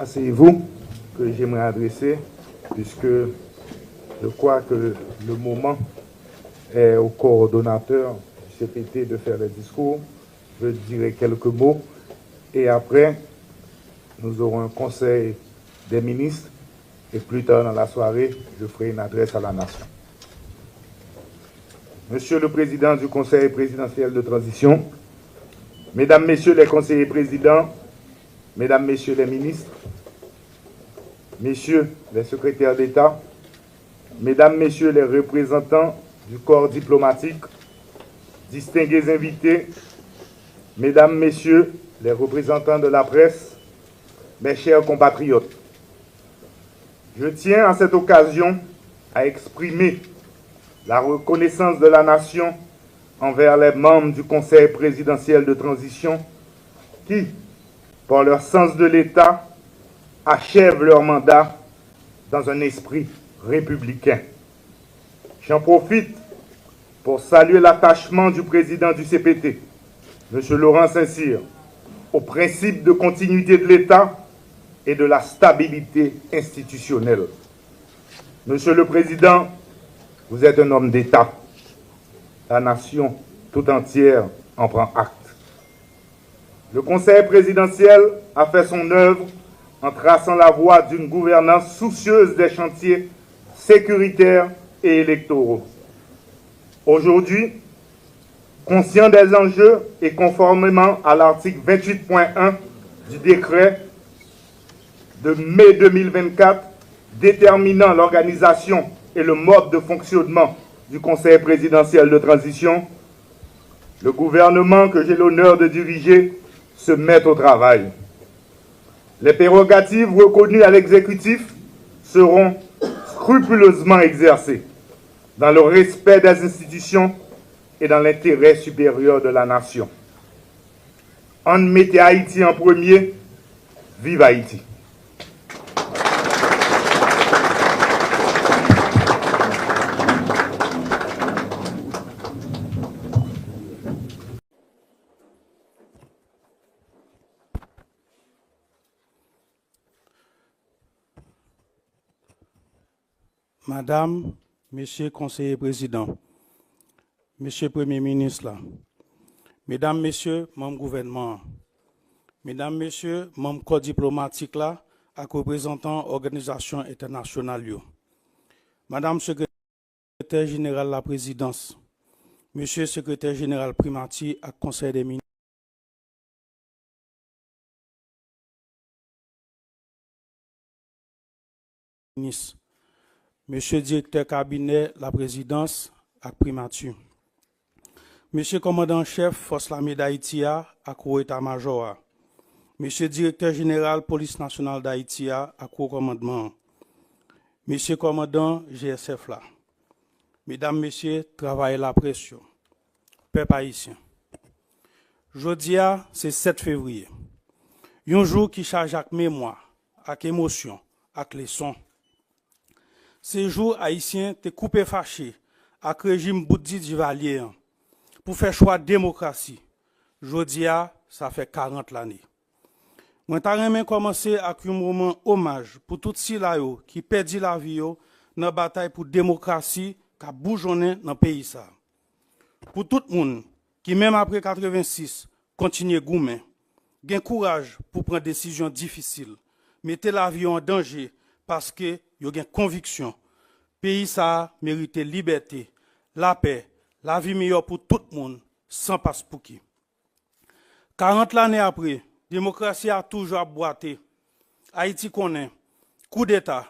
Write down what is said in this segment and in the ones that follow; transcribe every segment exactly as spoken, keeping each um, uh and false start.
C'est vous que j'aimerais adresser, puisque je crois que le moment est au coordonnateur du C P T de faire les discours. Je dirai quelques mots et après, nous aurons un conseil des ministres et plus tard dans la soirée, je ferai une adresse à la nation. Monsieur le Président du Conseil présidentiel de transition, Mesdames, Messieurs les conseillers présidents, Mesdames, Messieurs les ministres, Messieurs les secrétaires d'État, Mesdames, Messieurs les représentants du corps diplomatique, distingués invités, Mesdames, Messieurs les représentants de la presse, mes chers compatriotes, je tiens à cette occasion à exprimer la reconnaissance de la nation envers les membres du Conseil présidentiel de transition qui, par leur sens de l'État, achèvent leur mandat dans un esprit républicain. J'en profite pour saluer l'attachement du président du C P T, M. Laurent Saint-Cyr, aux principes de continuité de l'État et de la stabilité institutionnelle. Monsieur le Président, vous êtes un homme d'État. La nation tout entière en prend acte. Le Conseil présidentiel a fait son œuvre en traçant la voie d'une gouvernance soucieuse des chantiers sécuritaires et électoraux. Aujourd'hui, conscient des enjeux et conformément à l'article vingt-huit point un du décret de mai deux mille vingt-quatre déterminant l'organisation et le mode de fonctionnement du Conseil présidentiel de transition, le gouvernement que j'ai l'honneur de diriger se met au travail. Les prérogatives reconnues à l'exécutif seront scrupuleusement exercées dans le respect des institutions et dans l'intérêt supérieur de la nation. Ann mete Ayiti an premye. Viv Ayiti! Madanm, Mesye Konseye Prezidan, Mesye Premye Minis la, Medam, Mesye manm gouvènman an, Medam, Mesye manm kò diplomatik la ak reprezantan òganizasyon entènasyonal yo, Madanm Sekretè Jeneral Laprezidans, Mesye Sekretè Jeneral Primati ak Konsèy dè Minis, Minis, Mesye Direktè Kabinè Laprezidans ak Primati, Mesye Kòmandan an Chèf Fòs Lame Dayiti a ak Wo Eta Majò a, Mesye Direktè Jeneral Polis Nasyonal Dayiti a ak Wo Kòmandman an, Mesye Kòmandan G S F la, Medam, Mesye travayè laprès yo, pèp ayisyen. Jodi a, se sèt fevriye. Yon jou ki chaje ak memwa, ak emosyon, ak leson. Se jou Ayisyen te koupe fache ak rejim boutdi Divalye an pou fè chwa demokrasi. Jodi a, sa fè karant lane. Mwen ta renmen kòmanse ak yon moman omaj pou tout sila yo ki pèdi lavi yo nan batay pou demokrasi k ap boujonnen nan peyi sa a. Pou tout moun ki, menm apre katrevensis, kontinye goumen, gen kouraj pou pran desizyon difisil, mete lavi yo an danje paske yo gen konviksyon peyi sa a merite libète, lapè, lavi miyò pou tout moun, san paspouki. Karant lane apre, demokrasi a toujou ap bwate. Ayiti konnen koudeta,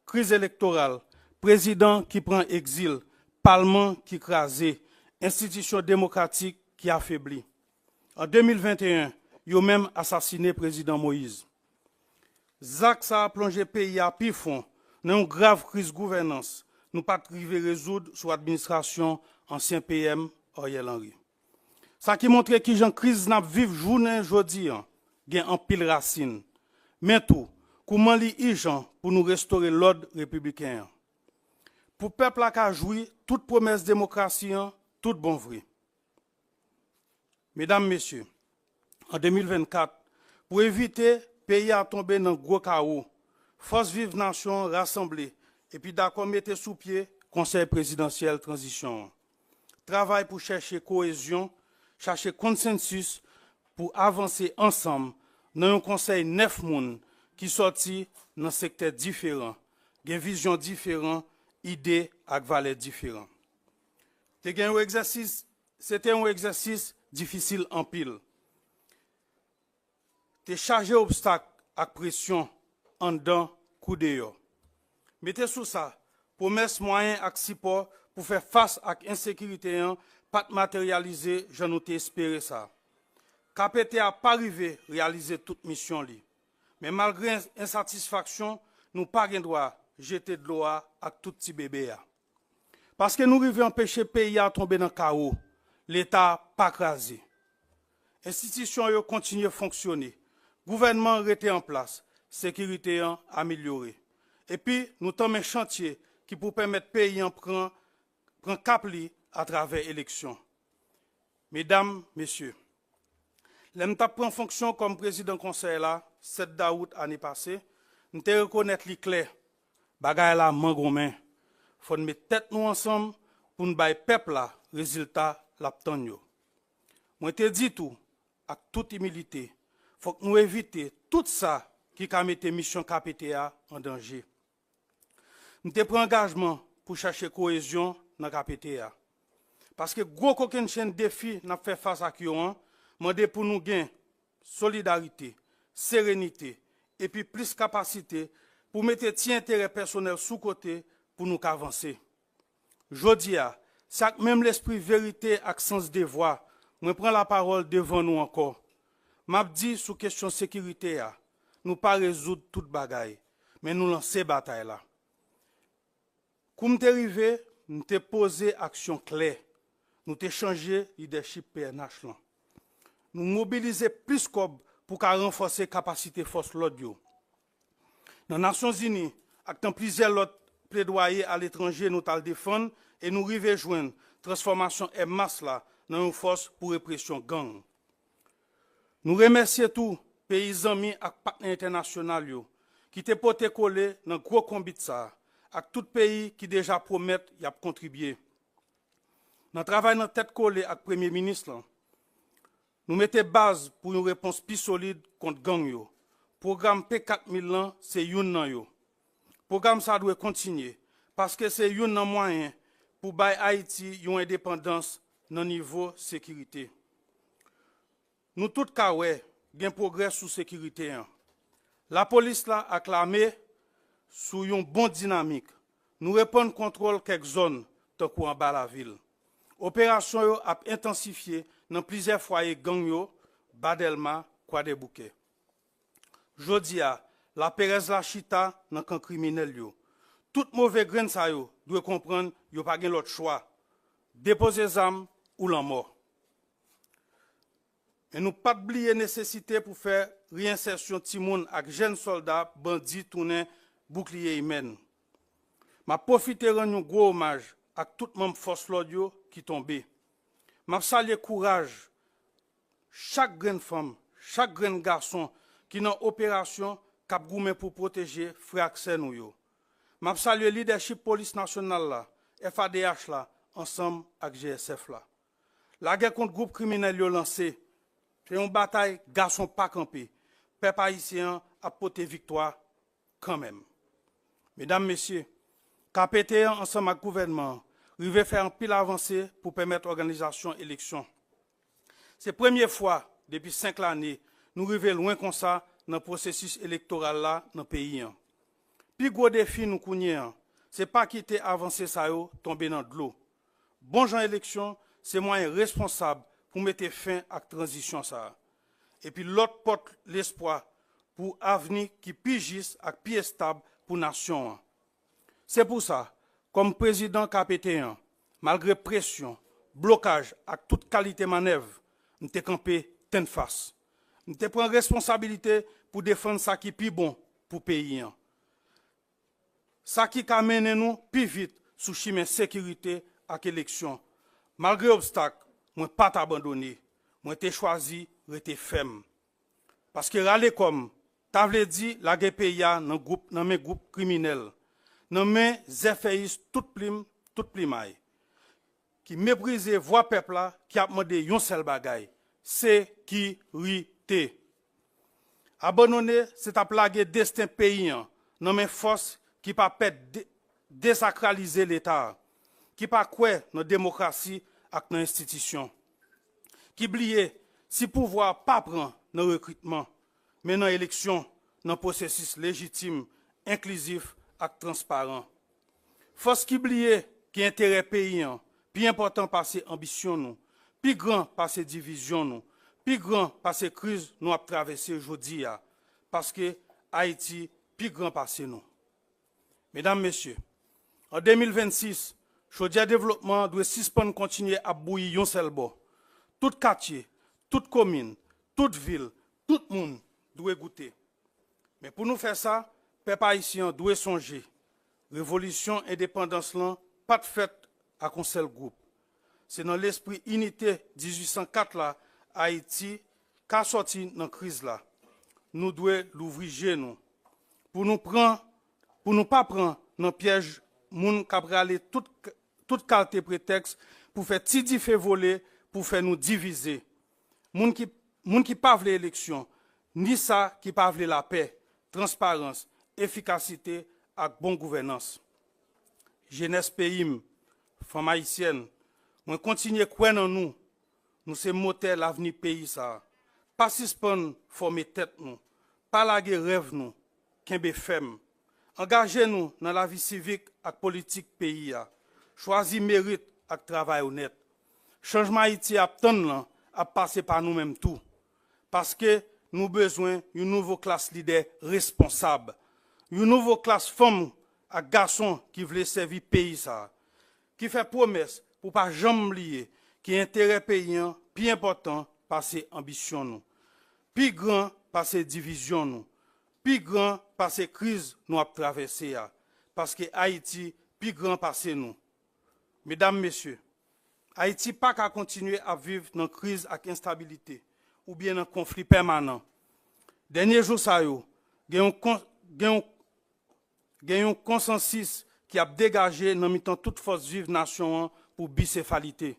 kriz elektoral, prezidan ki pran egzil, palman ki kraze, enstitisyon demokratik ki afebli. An de mil venteyen, yo menm asasinen Prezidan Moyiz. Zak sa a plonje peyi a pi fon nan yon grav kriz gouvènans nou pa t rive rezoud sou administrasyon ansyen P M Ariel Henry. Sa ki montre kijan kriz n ap viv jounen jodi an gen anpil rasin, men tou kouman li ijan pou nou restore lòd repibliken an. Pou pèp la ka jwi tout pwomès demokrasi an tout bon vre. Medam, Mesye, an de mil vennkat, pou evite Peyi a tonbe nan gwo kawo. Fòs viv nasyon an rasanble epi dakò mete sou pye Konsèy Prezidansyèl Tranzisyon an. Travay pou chèche koyezyon, chache konsensis pou avanse ansanm nan yon konsèy nèf moun ki sòti nan sektè diferan, gen vizyon diferan, ide ak valè diferan. Te gen yon egzèsis, se te yon egzèsis difisil anpil. Te chaje obstak ak presyon anndan kou deyò. Mete sou sa, pwomès mwayen ak sipò pou fè fas ak ensekirite an pa t materyalize jan nou te espere sa. K P T a pa rive reyalize tout misyon li. Men malgre ensatisfaksyon, nou pa gen dwa jete dlo a ak tout ti bebe a. Paske nou rive anpeche peyi a tonbe nan kawo, Leta a pa kraze. Enstitisyon yo kontinye fonksyone, gouvènman an rete an plas, sekirite an amelyore. Epi, nou tanmen chantye ki pou pèmèt peyi an pran, pran kap li atravè eleksyon. Medam, mesye, lè m t ap pran fonksyon kòm prezidan konsèy la, sèt dawout ane pase, m te rekonèt li klè, bagay la mangonmen. Fò n met tèt nou ansanm pou n bay pèp la rezilta l ap tann yo. Mwen te di tou, ak tout imilite, fòk nou evite tout sa ki ka mete misyon K P T a an danje. M te pran angajman pou chache koyezyon nan K P T a. Paske gwo kokennchenn defi n ap fè fas ak yo an mande pou nou gen solidarite, serenite, epi plis kapasite pou mete ti enterè pèsonèl sou kote pou nou ka vanse. Jodi a, se ak menm lespri verite ak sans devwa mwen pran lapawòl devan nou ankò. M ap di sou kesyon sekirite a, nou pa rezoud tout bagay, men nou lanse batay la. Kou m te rive, m te poze aksyon klè. Nou te chanje lidèchip P N H lan. Nou mobilize plis kòb pou ka ranfòse kapasite fòs lòd yo. Nan Nasyonzini ak nan plizyè lòt pledwaye aletranje nou t al defann e nou rive jwenn transfòmasyon M M A S la nan yon fòs pou represyon gang. Nou remèsye tou peyi zanmi ak patnè entènasyonal yo ki te pote kole nan gwo konbit sa a, ak tout peyi ki deja pwomèt y ap kontribye. Nan travay nan tèt kole ak Premye Minis lan, nou mete baz pou yon repons pi solid kont gang yo. Pwogram P kat mil lan se youn nan yo. Pwogram sa dwe kontinye, paske se youn nan mwayen pou bay Ayiti yon endepandans nan nivo sekirite. Nou tout ka wè gen pwogrè sou sekirite an. Lapolis la ak lame sou yon bon dinamik. Nou reprann kontwòl kèk zòn, tankou anba lavil. Operasyon yo ap entansifye nan plizyè fwaye gang yo, Ba Dèlma, Kwadèboukè. Jodi a, laperèz la chita nan kan kriminèl yo. Tout move grenn sa yo dwe konprann yo pa gen lòt chwa. Depoze zam ou lanmò. Men nou p ap bliye nesesite pou fè reyensèsyon timoun ak jèn sòlda bandi tounen boukliye imèn. M ap pwofite rann yon gwo omaj ak tout manm fòs lòd yo ki tonbe. M ap salye kouraj chak grenn fanm, chak grenn gason ki nan operasyon k ap goumen pou pwoteje frè ak sè nou yo. M ap salye lidèchip Polis Nasyonal la, F A D H la, ansanm ak G S F la. Lagè kont gwoup kriminèl yo lanse. Se yon batay gason pa kanpe. Pèp ayisyen an ap pote viktwa kanmenm. Medam, mesye, K P T an ansanm ak gouvènman an rive fè anpil avanse pou pèmèt òganizasyon eleksyon. Se premye fwa depi senk lane nou rive lwen konsa nan pwosesis elektoral la nan peyi an. Pi gwo defi nou kounye an, se pa kite avanse sa yo tonbe nan dlo. Bon jan eleksyon se mwayen responsab pou mete fen ak tranzisyon sa a. Epi lòt pòt lespwa pou avni ki pi jis ak pi estab pou nasyon an. Se pou sa, kòm prezidan K P T an, malgre presyon, blokaj ak tout kalite mannèv, m te kanpe tennfas. M te pran responsabilite pou defann sa ki pi bon pou peyi an. Sa ki ka mennen nou pi vit sou chimen sekirite ak eleksyon. Malgre obstak, mwen pa t abandone. Mwen te chwazi rete fèm. Paske rale kò m, ta vle di lage peyi a nan gwoup, nan men gwoup kriminèl, nan men zèfèyis tout plim, tout plimay, ki meprize vwa pèp la, ki ap mande yon sèl bagay, sekirite. Abandone, se t ap lage desten peyi an nan men fòs ki pa pè de-, desakralize Leta a, ki pa kwè nan demokrasi ak nan enstitisyon, ki bliye si pouvwa a pa pran nan rekritman, men nan eleksyon, nan pwosesis lejitim, enklizif ak transparan. Fòs ki bliye ki enterè peyi an pi enpòtan pase anbisyon nou, pi gran pase divizyon nou, pi gran pase kriz nou ap travèse jodi a, paske Ayiti pi gran pase nou. Medam, mesye, an de mil vennsis, chodyè devlopman an dwe sispann kontinye ap bouyi yon sèl bò. Tout katye, tout komin, tout vil, tout moun dwe goute. Men pou nou fè sa, pèp ayisyen an dwe sonje, revolisyon endepandans lan pa t fèt ak yon sèl gwoup. Se nan lespri inite dizuit san kat la Ayiti ka sòti nan kriz la. Nou dwe louvri je nou pou nou pran, pou nou pa pran nan pyèj moun k ap rale tout, tout kalte pretèks pou fè ti dife vole, pou fè nou divize. Moun ki, moun ki pa vle eleksyon, ni sa ki pa vle lapè, transparans, efikasite ak bon gouvènans. Jenès peyi m, fanm ayisyèn, mwen kontinye kwè nan nou. Nou se motè lavni peyi sa a. Pa sispann fòme tèt nou. Pa lage rèv nou. Kenbe fèm. Angaje nou nan lavi sivik ak politik peyi a. Chwazi merit ak travay onèt. Chanjman Ayiti ap tann lan ap pase pa nou menm tou. Paske nou bezwen yon nouvo klas lidè responsab, yon nouvo klas fanm ak gason ki vle sèvi peyi sa a, ki fè pwomès pou pa janm bliye ki enterè peyi an pi enpòtan pase anbisyon nou, pi gran pase divizyon nou, pi gran pase kriz nou ap travèse a, paske Ayiti pi gran pase nou. Medam, mesye, Ayiti pa ka kontinye ap viv nan kriz ak enstabilite oubyen nan konfli pèmanan. Dènye jou sa yo, gen yon kon-, gen yon, gen yon konsansis ki ap degaje nan mitan tout fòs viv nasyon an pou bisefalite.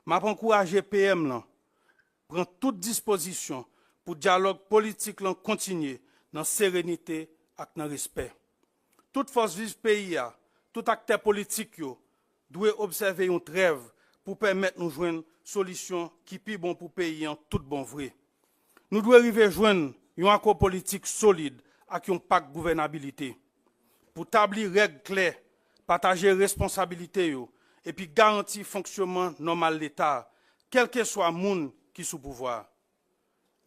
M ap ankouraje P M lan pran tout dispozisyon pou dyalòg politik lan kontinye nan serenite ak nan respè. Tout fòs viv peyi a, tout aktè politik yo dwe obsève yon trèv pou pèmèt nou jwenn solisyon ki pi bon pou peyi an tout bon vre. Nou dwe rive jwenn yon akò politik solid ak yon pak gouvènabilite pou tabli règ klè, pataje responsabilite yo, epi garanti fonksyonman nòmal Leta a, kèlkeswa moun ki sou pouvwa a.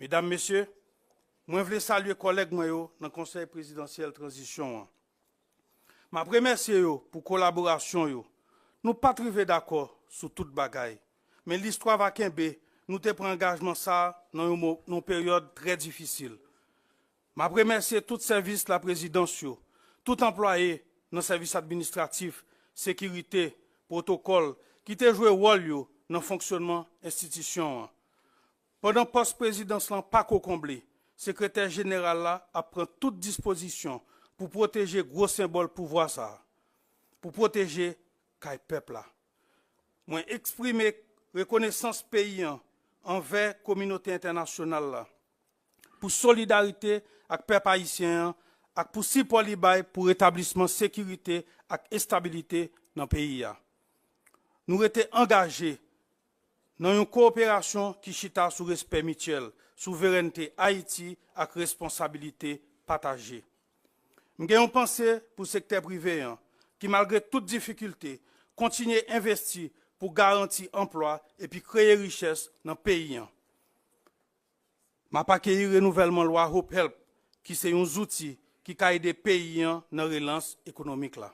Medam, mesye, mwen vle salye kòlèg mwen yo nan Konsèy Prezidansyèl Tranzisyon an. M ap remèsye yo pou kolaborasyon yo. Nou pa t rive dakò sou tout bagay, men listwa va kenbe nou te pran angajman sa a nan yon mo-, nan yon peryòd trè difisil. M ap remèsye tout sèvis laprezidans yo, tout anplwaye nan sèvis administratif, sekirite, pwotokòl ki te jwe wòl yo nan fonksyonman enstitisyon an. Pandan pòs prezidans lan pa ko konble, sekretè jeneral la ap pran tout dispozisyon pou pwoteje gwo senbòl pouvwa sa a, pou pwoteje kay pèp la. Mwen eksprime rekonesans peyi an anvè kominote entènasyonal la pou solidarite ak pèp ayisyen an ak pou sipò li bay pou retablisman sekirite ak estabilite nan peyi a. Nou rete angaje nan yon kowoperasyon ki chita sou respè mityèl, souverènte Ayiti ak responsabilite pataje. M gen yon panse pou sektè prive an, ki malgre tout difikilte, kontinye envesti pou garanti anplwa epi kreye richès nan peyi an. M ap akeyi renouvèlman lwa Hope Help, ki se yon zouti ki ka ede peyi an nan relans ekonomik la.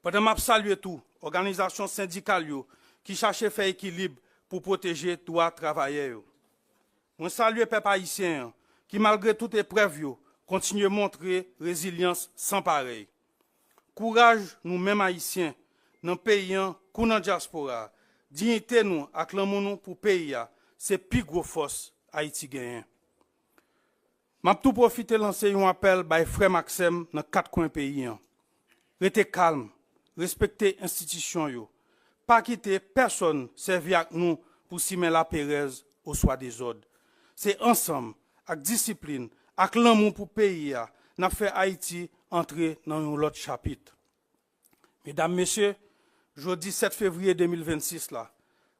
Pandan m ap salye tou òganizasyon sendikal yo ki chache fè ekilib pou pwoteje dwa travayè yo. Mwen salye pèp ayisyen an ki, malgre tout eprèv yo, kontinye montre rezilyans san parèy. Kouraj nou menm Ayisyen, nan peyi an kou nan dyaspora a, diyite nou ak lanmou nou pou peyi a, se pi gwo fòs Ayiti genyen. M ap tou pwofite lanse yon apèl bay frè m ak sè m nan kat kwen peyi an. Rete kalm, respekte enstitisyon yo. Pa kite pèsonn sèvi ak nou pou simen laperèz oswa dezòd. Se ansanm, ak disiplin, ak lanmou pou peyi a, n ap fè Ayiti antre nan yon lòt chapit. Medam, mesye, jodi sèt fevriye de mil vennsis la,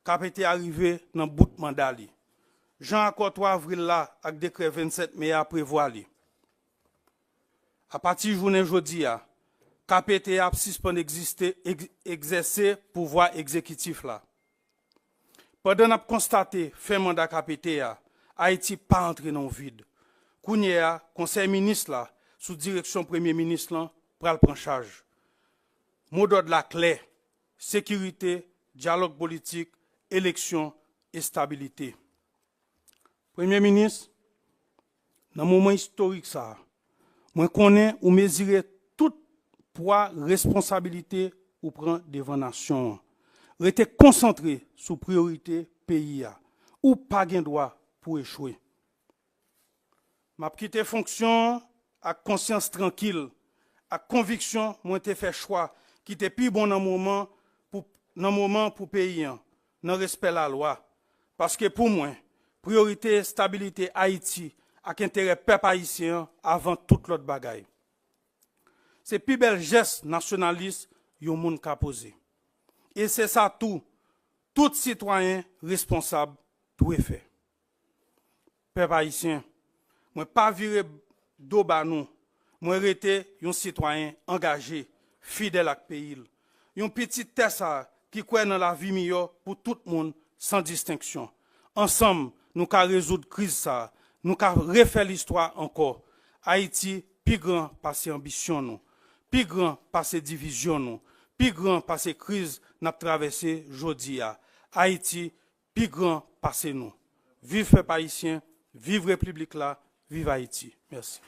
K P T a rive nan bout manda li. Jan akò twa avril la ak dekrè vennsenk me a prevwa li. Apati jounen jodi a, K P T a ap sispann egziste, egzèse pouvwa egzekitif la. Pandan n ap konstate fen manda K P T a, Ayiti pa antre nan yon vid. Kounye a, Konsèy Minis la, sou direksyon Premye Minis lan, pral pran chaj. Modòd la klè: sekirite, dyalòg politik, eleksyon, estabilite. Premye Minis, nan moman istorik sa a, mwen konnen ou mezire tout pwa responsabilite ou pran devan nasyon an. Rete konsantre sou priyorite peyi a. Ou pa gen dwa pou echwe. M ap kite fonksyon an ak konsyans trankil, ak konviksyon mwen te fè chwa ki te pi bon nan moman pou, nan moman pou peyi an, nan respè lalwa. Paske pou mwen, priyorite estabilite Ayiti ak enterè pèp ayisyen an avan tout lòt bagay. Se pi bèl jès nasyonalis yon moun ka poze. E se sa tou, tout sitwayen responsab dwe fè. Pèp ayisyen, mwen pa vire do ba nou. Mwen rete yon sitwayen angaje, fidèl ak peyi l. Yon pitit tè sa a ki kwè nan lavi miyò pou tout moun, san distenksyon. Ansanm, nou ka rezoud kriz sa a. Nou ka refè listwa ankò. Ayiti pi gran pase anbisyon nou, pi gran pase divizyon nou, pi gran pase kriz n ap travèse jodi a. Ayiti pi gran pase nou. Viv pèp ayisyen, viv repiblik la, viv Ayiti. Mèsi.